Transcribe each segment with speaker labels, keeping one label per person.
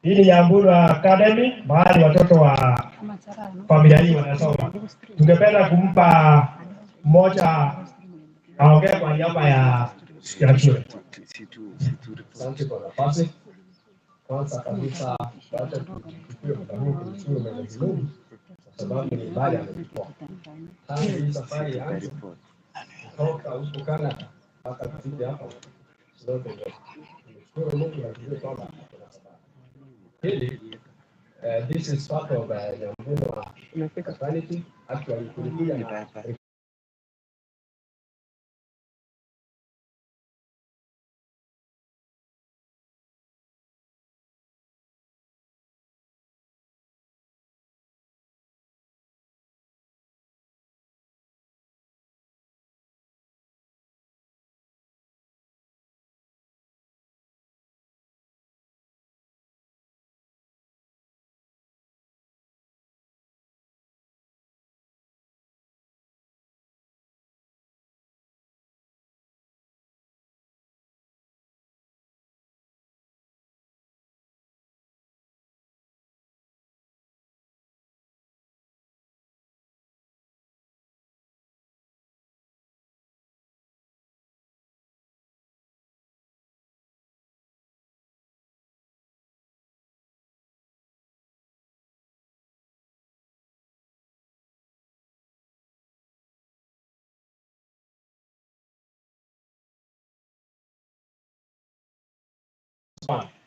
Speaker 1: Hii ni Nyambura Academy, mahali watoto wa familia hii wanasoma. Tungependa kumpa mmoja aongee kwa niaba ya shule.
Speaker 2: Asante kwa nafasi. Kwanza kabisa wacha tuchukue muda huu kumshukuru Mwenyezi Mungu kwa sababu ni ibada ametutoa. Tangu hii safari ianze kutoka huko Canada mpaka tufike hapa, sote tumshukuru Mungu na tujue kwamba kuna sababu. Pili, this is part of Nyambura fraternity. Actually, kulikuja na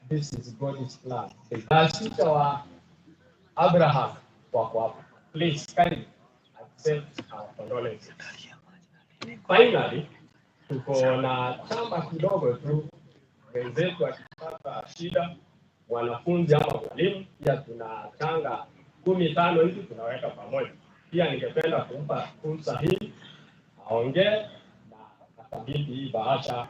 Speaker 2: This is God's plan. Sita wa Abraham wako hapa. Please kindly accept our condolences. Finally, tuko na chama kidogo tu, wenzetu akipata shida, mwanafunzi ama mwalimu, pia tunachanga 15 hivi tunaweka pamoja. Pia ningependa kumpa fursa hii aongee na akabidhi hii bahasha